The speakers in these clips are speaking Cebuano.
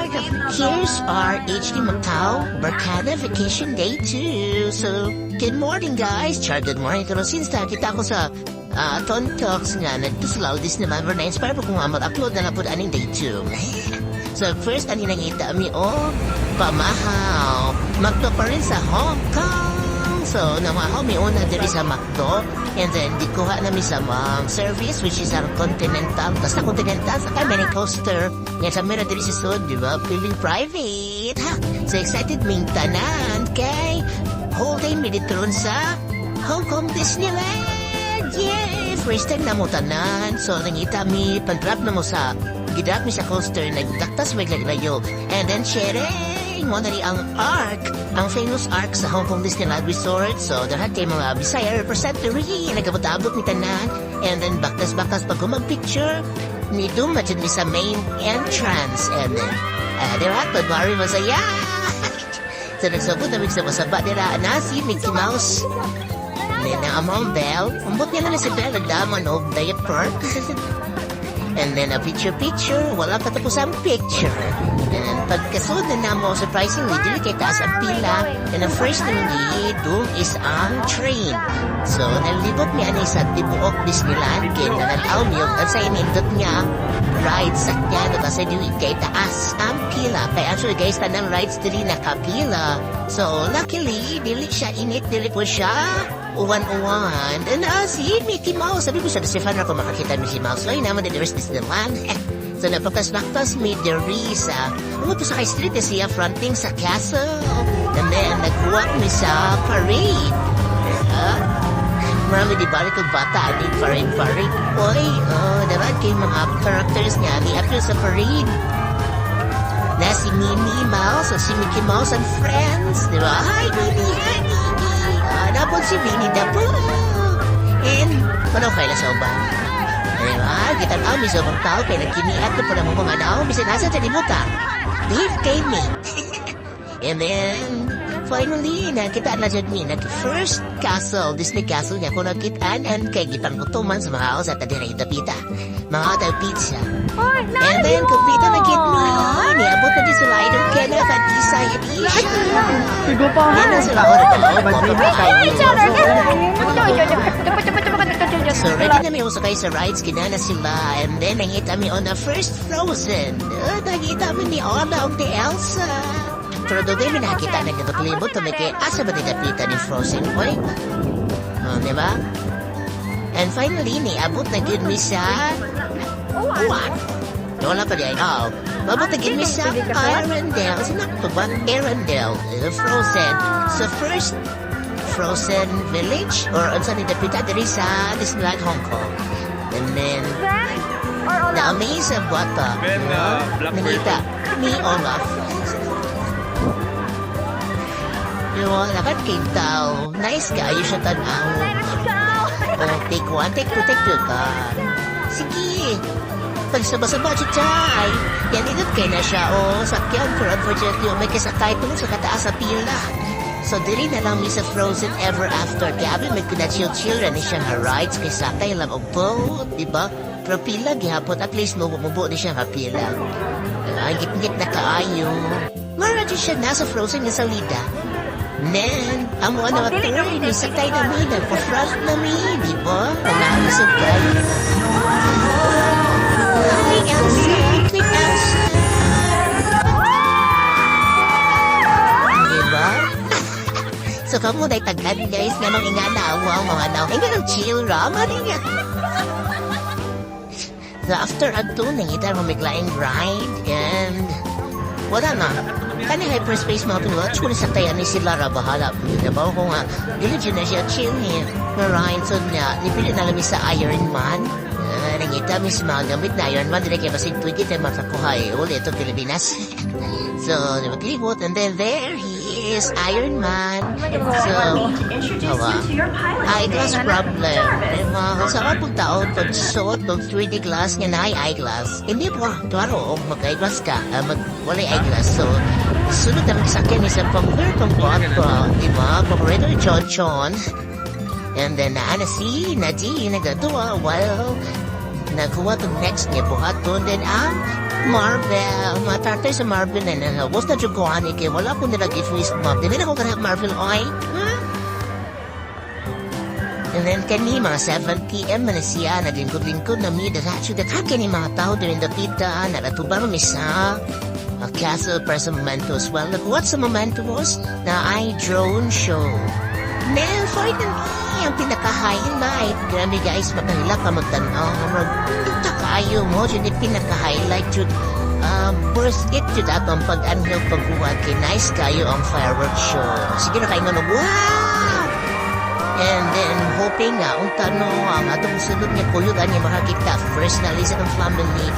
Here's our HD Macau Barkada Vacation Day 2. So, good morning, guys. Char, good morning. Pero since nakita ko sa Ton Talks nga, nagtuslaw this naman, we're na-inspire po kung nga mag-upload na na po aning day 2. So, first, ani nangita mi, oh, pamahaw. McDo pa rin sa Hong Kong. So, namahaw mi una diri sa McDo. And then, gikuha na mi sa service, which is ang Continental. Basta Continental, sa kay many coaster. Nga sa mera diri sa sud, di ba? Feeling private. Ha? So, excited ming tanan. Kay, whole day mi dito ron sa Hong Kong Disneyland. Yay! First time na mo tanan. So, nangita mi, pag-drop na mo sa, gidrop mi sa coaster, nagdaktas may laglayo. And then, sharing! Mo na rin ang Ark, ang famous Ark sa Hong Kong Disneyland Resort. So, daghan kay mga Bisaya representary, nagabot-abot mi tanan. And then, baktas-baktas pag picture ni jud mi sa main entrance. And then, dira, Mari masaya! So, nagsabot na sa masaba dira, na si Mickey Mouse. Then, ang among Belle, umbot niya na si Belle, nagdama no, diaper. And then, a picture-picture, wala katapos ang picture. And pagkasunod na namo, surprisingly, dili kay taas ang pila. And ang first na dum is ang train. So, nalibot mi ani sa tibuok Disneyland, kay nananaw mi, at sa inindot nga, rides sa kanya, kasi dili kay taas ang pila. Kaya actually, guys, tanang rides dili nakapila. So, luckily, dili siya init, dili po siya uwan-uwan. And si Mickey Mouse, sabi ko sa si fan ako makakita Mickey Mouse. Ay, naman din the rest Disneyland. So, napakasnaktas mi diri sa, umuto sa kay street siya fronting sa castle. And then, naghuwak mi sa parade. Marami di balik og bata, ni parade parade. Oy, oh, dapat kay mga characters nga ni appear sa parade. Na si Minnie Mouse o si Mickey Mouse and Friends, di ba? Hi, Minnie! Hi, Minnie! Ah, napon si Winnie the Pooh! And, ano kay sa uban? Di ba? Kita na mi sa tao kay nagkiniat ko pa ng mga nao, bisan asa sa libutan. Dave kay me. And then, finally, nakita na jud mi nag first castle, Disney Castle nga ko nakitaan and kay gipanggutuman sa mga house at diri dapita. Mga tayo pizza. And then, kompleto na gid mi. Niabot na din sila Idol Kenneth at Isay at Isha. Sigo pa. Yan ang sila ko Each other. So, ready na mi usakay sa rides, kinana sila. And then, nangita mi on the first Frozen. Nakita mi ni Anna ug ni Elsa. Pero dugay mi nakita na nagpaglibot to kay asa ba dapita ni Frozen, oy? Oh, di ba? And finally, niabot na gid mi sa Uwan. Wala pa di ay. Oh, mabot na gid mi sa Arendelle. Sino ba? Arendelle. The Frozen. So, first Frozen Village or unsa ni dapita diri sa Disneyland Hong Kong. And then, na-amaze sa bata. Ben, Black Nangita ni Olaf. Yung lakat kay tao. Nice kaayo siya tanaw. Oh, take one, take two, take two ka. Sige. Pagsaba-saba siya, chay. Yan, inot kay na siya. Oh, sakyan. Pero unfortunately, may kasakay tungod sa kataas sa pila. So, diri na lang mi sa Frozen Ever After. Kaya abi, may kuna chill-chill ra ni siya nga rides. Kay sakay lang og boat, di ba? Pero pila gihapon, at least mo mubo ni siya nga pila. Ah, gitngit na kaayo. Mara siya nasa Frozen nga salida. Then, amo na turn, ni sakay na mi, nagpa-front na mi, di ba? Wala sa guys. Hi, Elsa! Click Elsa! Diba? So, kamo na taghan, guys, nga nung ingana, wow, mga naw. Ay, nga chill ra, mali nga. So, after adto, nangita mo miglaing ride, and wala na. Kani hyperspace mga pinuwatch ko ni sa kaya ni sila ra bahala. Diba ko nga, dili dyan na siya chill ni nga ride. So, na, nipili na lang mi sa Iron Man. Nangita mi sa mga gamit na Iron Man, dili kay basig pwede tayo makakuha eh. Uli ito Pilipinas. So, di ba, kilibot, and then there he is, Iron Man. So, hawa. Eyeglass problem. Diba? Sa kapag taon, pag suot ng 3D glass nga na eyeglass, hindi po, klaro, mag-eyeglass ka, mag, walay eyeglass. So, sunod na magsakyan ni sa pang-wear pang bata, di ba? Paborito ni Chon Chon. And then, naana si Nadine, nagatuwa, while Naghuwat ang next nga buhaton din ang Marvel. Matartay sa Marvel na nangawos na jud ko ani kay wala ko nila gi-fist bump. Dili na ko kanang Marvel oy. And then kani mga 7 p.m. na siya, naglingkod-lingkod na mi, diretso daghan kini mga tao during the pita, naratubang mi sa a castle para sa mementos. Well, naghuwat sa mementos na ay drone show. Then, finally, ang pinaka-highlight. Grabe guys, makahila ka magtanaw. Magpunta kayo mo, yun yung pinaka-highlight yun. Worth it yun atong pag-anhel paghuwat kay nice kayo ang fireworks show. Sige na kayo nga, wow! And then, hoping nga, unta no, ang atong sulod nga kuyog ani makakita personally sa atong family.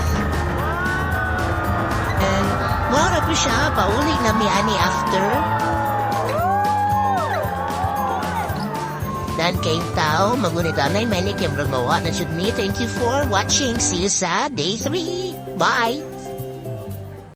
And, mao ko siya, pauli na mi ani after. Dan kay tao, magunit anay, many kay mawa na should me. Thank you for watching. See you sa day 3. Bye!